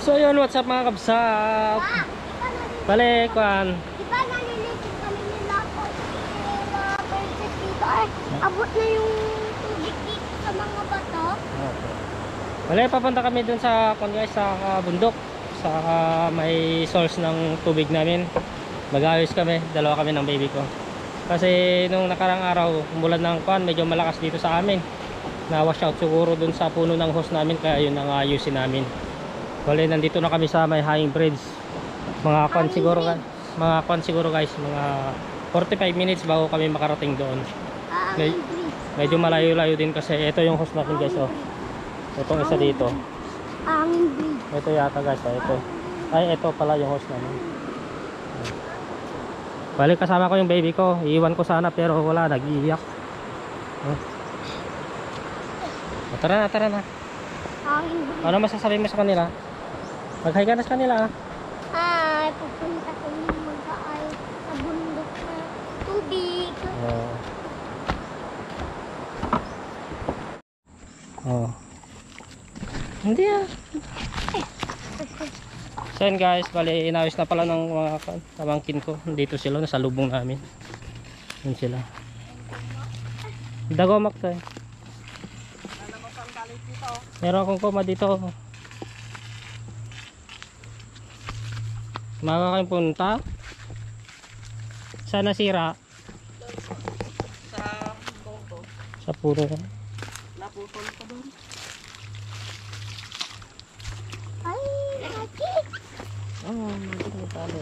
So yun, what's up mga kabsat? Balik, Kwan. Diba nalilipid kami nila po nila princess dito? Ay, abot na yung tubig dito sa mga bato. Okay. Balik, papunta kami dun sa, Kwan guys, sa bundok. Sa may source ng tubig namin. Mag-ayos kami, dalawa kami ng baby ko. Kasi nung nakarang araw, umulan ng Kwan, medyo malakas dito sa amin. Na-wash out siguro dun sa puno ng hose namin, kaya yun ang ayusin namin. Bale, nandito na kami sa may hanging bridge. Mga kwan siguro guys, mga 45 minutes bago kami makarating doon. Medyo malayo-layo din kasi ito yung host natin guys, oh. Itong isa dito. Hanging bridge. Ito yata guys, oh, ito. Ay, ito pala yung host namin. Bale, kasama ko yung baby ko. Iiwan ko sana pero wala, nag-iiyak. Tara na. Hanging bridge. Ano masasabi mo sa kanila? Mag-hi ka na sa kanila. Ay, pupunta kami mag-aay sa bundok na tubig. Hindi So yun guys, bali inayos na pala ng mga pamangkin ko. Dito sila, nasa lubong namin. Yun sila. Dagomak to eh. Meron akong koma dito. Maga kayong punta. Saan nasira? Sa bongko. Sa puro. Naputol pa doon. Ay, lagi. May talo.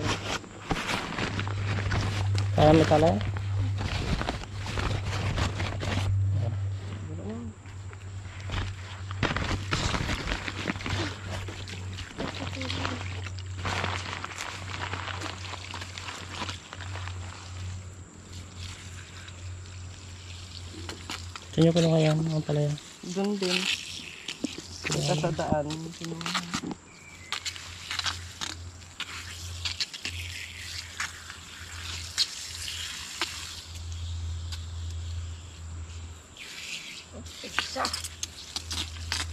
Kaya may tala. Saan ko na kaya mga palaya? Doon din. Ito sa daan. Isa.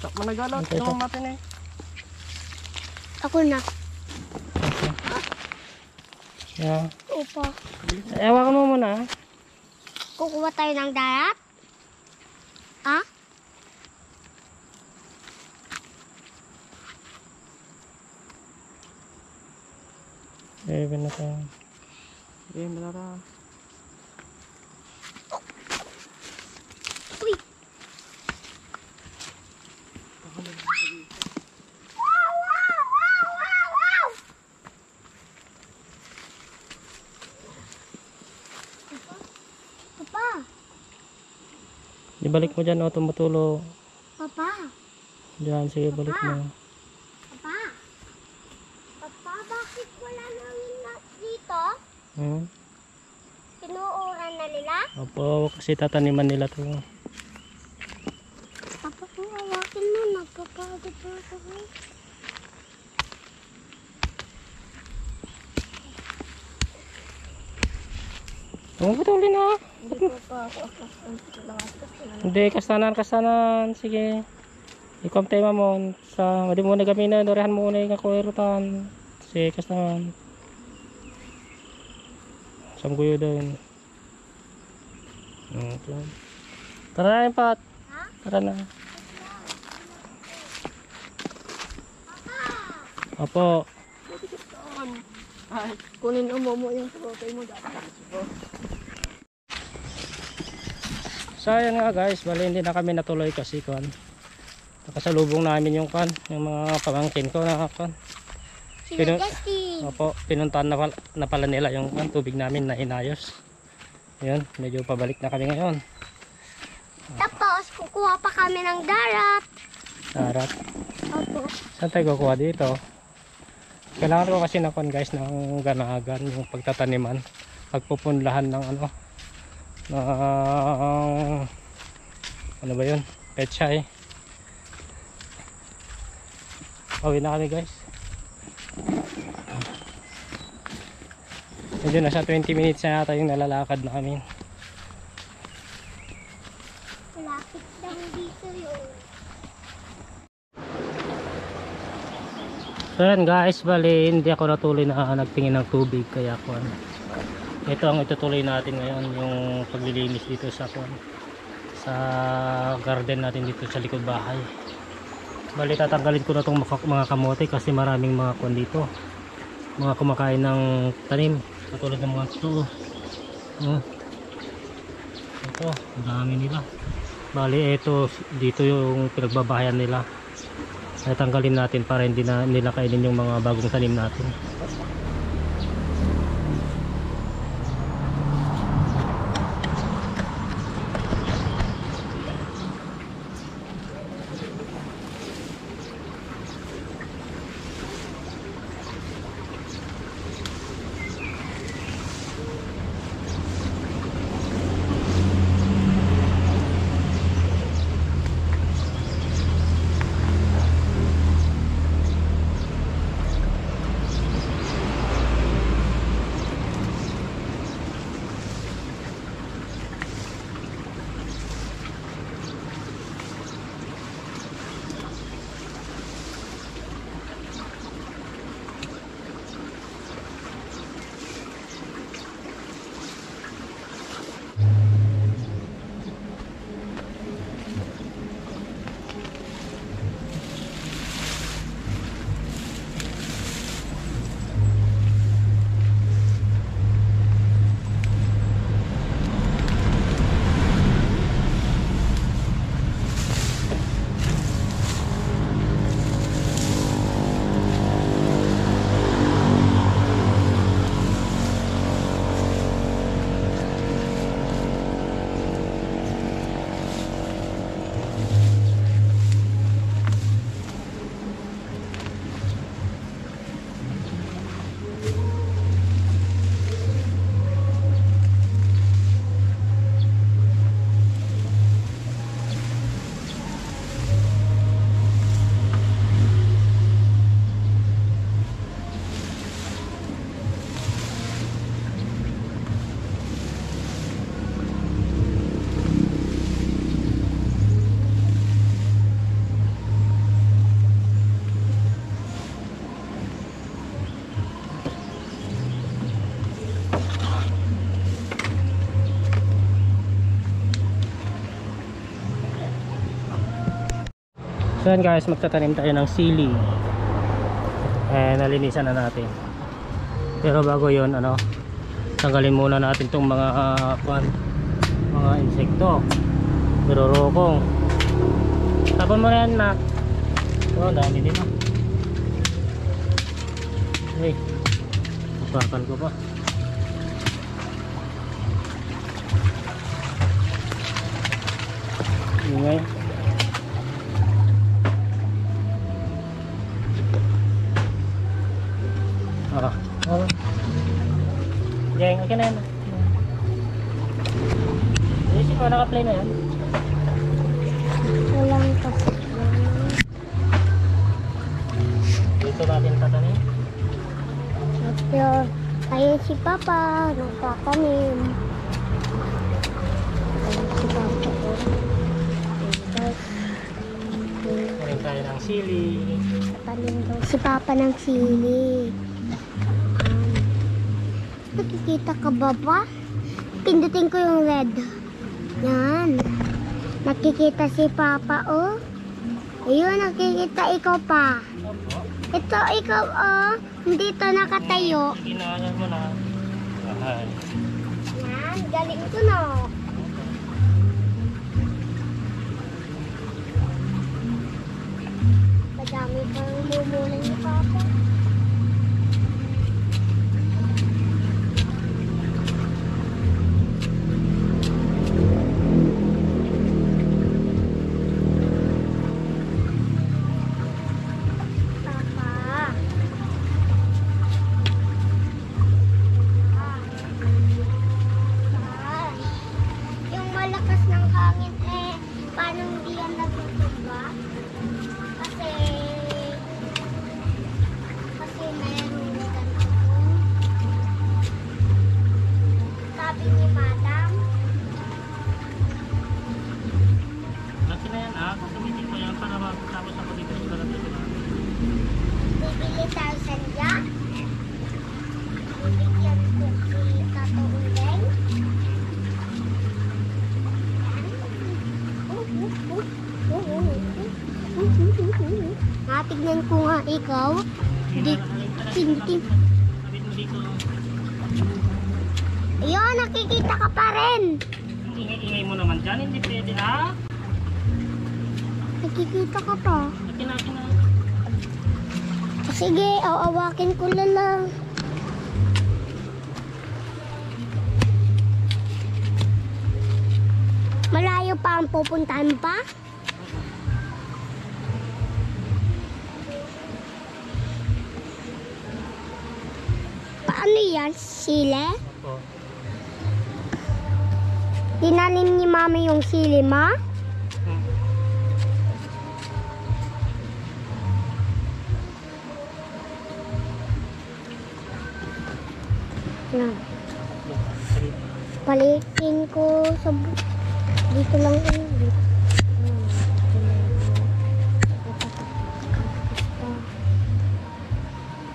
Sak managalaw. Okay, Ito matin eh. Ako na. Yeah. Upo. Ewan mo muna. Kukuha tayo ng darat? Ha? Even na tayo. Eh, malara. Uy! Papa! Ibalik mo dyan o tumutulo. Papa! Dyan, sige balik mo. Papa! Papa, bakit wala nang nuts dito? Pinuuran na nila? Opo, kasi tataniman nila to. Papa, kung hawakin mo, nagpapagod na ako. Putulin na. Hindi ko pa ako lang. Hindi, kastanan. Sige. Ikom tema mo. Sa, madi mo na gamina. Dorehan mo na yung kakuerutan. Sige, kastanan. Sangguyo doon. Okay. Tara na yung Pat. Tara na. Opo. Ay, kunin mo yung protay mo dati. So ayan nga guys, bali hindi na kami natuloy kasi kan. Nakasalubong namin yung kan, yung mga pamangkin ko na kan. Sina Justin! Opo, pinuntahan na pala nila yung kan, tubig namin na inayos. Ayun, medyo pabalik na kami ngayon. Tapos, kukuha pa kami ng darat. Darat. Opo. Saan tayo kukuha dito? Kailangan ko kasi na kan guys ng ganagan, yung pagtataniman. Pagpupunlahan ng ano ba yun? Pechay. Uwi na kami guys. Medyo nasa 20 minutes na yata yung nalalakad namin. Lapit lang dito yun. So yan guys, bali hindi ako natuloy na nagtingin ng tubig, kaya ako ito ang itutuloy natin ngayon, yung paglilinis dito sa garden natin dito sa likod bahay. Bali tatanggalin ko na itong mga kamote kasi maraming mga kuwan dito, mga kumakain ng tanim, katulad ng mga ito. Ito, ang dami nila. Bali ito, dito yung pinagbabahayan nila. Natanggalin natin para hindi na nila kainin yung mga bagong tanim natin. So yan guys, magtatanim tayo ng sili. Nalinisan na natin. Pero bago yon, tanggalin muna natin itong mga mga insekto. Birorokong. Tapon mo na yan, Mac. Oh, dami din ah. Hey, usakan ko pa. Ingay. Jeng, okay na yan. Isip ko, naka-play na yan. Walang kasi. Dito natin tatanim. Pero kaya si Papa nagtatanim. Kaya si Papa Tanim tayo ng sili. Tatanim daw si Papa ng sili. Nakikita ka ba ba? Pindutin ko yung red. Yan. Nakikita si Papa, oh. Ayun, nakikita ikaw pa. Ito, ikaw, oh. Dito nakatayo. Inaanyan mo na. Ahay. Yan, galing ko, no. Madami pang mumunan ni Papa. Bibili 3,000 yan. Bibigyan ko si Tato Uleng. Tignan ko nga ikaw. Tinting. Ayun, nakikita ka pa rin. Ingay mo naman dyan, hindi pwede ha. Nakikita ka pa. Akin na. Sige, awakin ko lang. Malayo pa ang pupuntahan pa? Paano yan? Sile? Opo. Tinanim ni mami yung sili, ma? Yan. Palitin ko sa... Dito lang yun.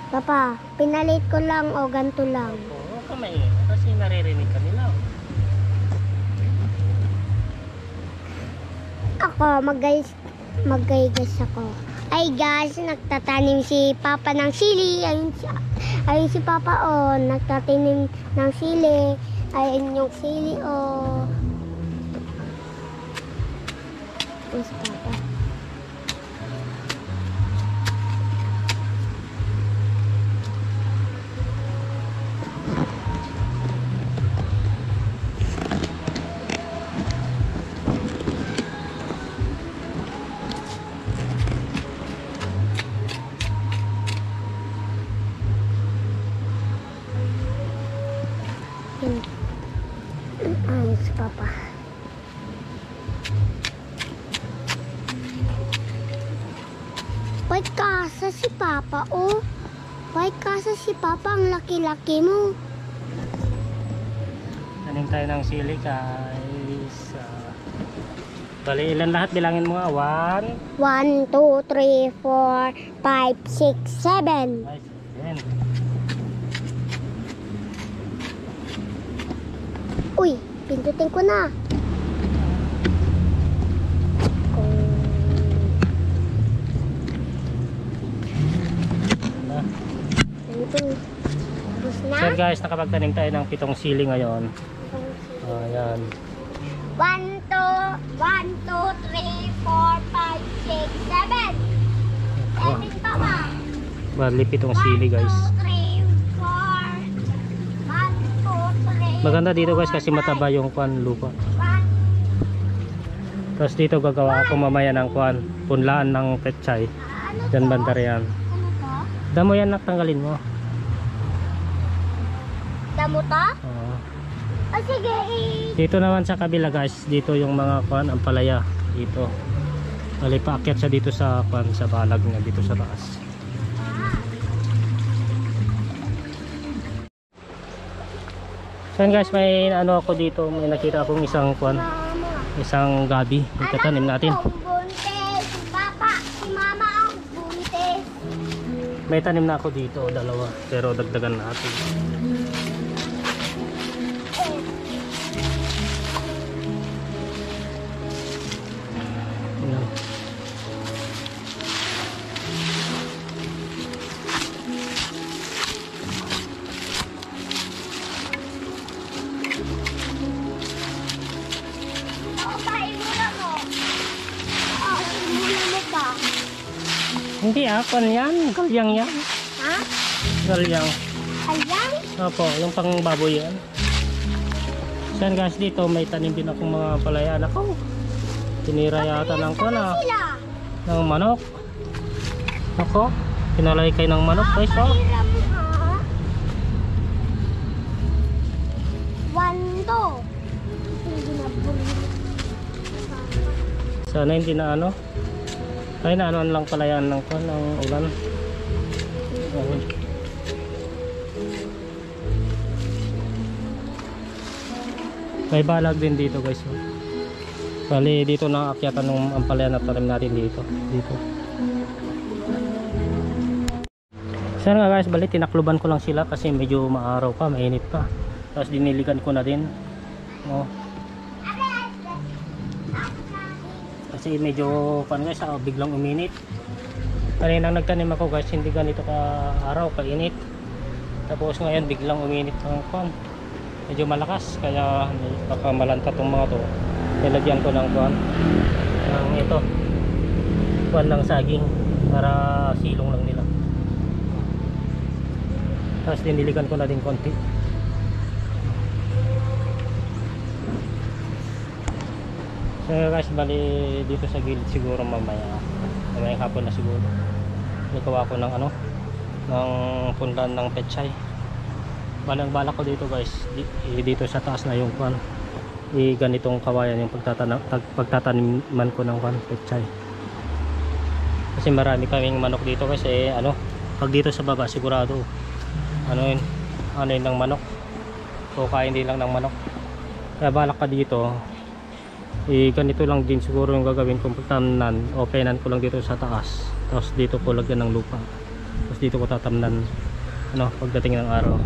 Papa, pinalit ko lang o ganito lang. Oo, kamay kasi naririnig ka nila. Ako, mag-guys ako. Ay guys, nagtatanim si Papa ng sili. Ayun si Papa nagtatanim ng sili. Ayun yung sili Ayun si Papa. Ayun si Papa. White casa si Papa, White casa si Papa, ang laki-laki mo. Tanim tayo ng sili guys. Bali, ilan lahat? Bilangin mo nga. 1, 1, 2, 3, 4, 5, 6, 7. 5, 7. Uy, pindutin ko na. Tapos na? So guys, nakapagtanim tayo ng 7 sili ngayon. Ayan. 1, 2, 3, 4, 5, 6, 7. 7 pa ba? Bali, 7 sili guys. 1, 2, 3, 4. 1, 2, 3. Maganda dito guys kasi mataba yung lupa. Tapos dito gagawa ako mamaya ng punlaan ng pechay. Diyan banda riyan. Ano to? Damo yan, natanggalin mo. Damo to? Oo. Sige, Dito naman sa kabila guys, dito yung mga ang palaya dito. Bali, paakyat siya dito sa sa balag na dito sa taas. So yun guys, may ako dito, may nakita akong isang isang gabi. Itatanim natin. buntis. Papa, si Mama ang buntis. May tanim na ako dito, 2, pero dagdagan natin. Ayan. Hindi yan. Galyang yan. Ha? Galyang. Ayan? Opo, yung pang baboy yan. So yan guys, dito may tanim din akong mga palayan. Ako, tinira yata ng Sila. ng manok. Ako, pinalay kayo ng manok guys. Oh. Pahiram ha? 1, 2. Hindi na Sana hindi na ay na lang palayan ng ulan. Ayun. May balag din dito guys. Bali dito na akyatan ng ampalayan na tanim natin dito. So nga guys, bali tinakluban ko lang sila kasi medyo maaraw pa, mainit pa. Tapos diniligan ko na din. Oh. Kasi medyo pan guys, biglang uminit. Kanina nagtanim ako guys, hindi ganito ka araw, kainit. Tapos ngayon biglang uminit ang pan. Medyo malakas, kaya baka malanta tong mga to. Nilagyan ko ng pan. Ng ito. Pan ng saging para silong lang nila. Tapos diniligan ko na din konti. So guys, bali dito sa gilid siguro mamayang hapon na siguro. Nagawa ko ng ng punlan ng pechay. Balang balak ko dito guys, dito sa taas na yung kwan. Ganitong kawayan yung pagtataniman ko ng kwan, pechay. Kasi marami kaming manok dito kasi pag dito sa baba sigurado yun ng manok. So kain din lang ng manok. Kaya balak ka dito. Ganito lang din siguro yung gagawin kong pagtamnan. Openan ko lang dito sa taas. Tapos dito ko lagyan ng lupa. Tapos dito ko tatamnan pagdating ng araw.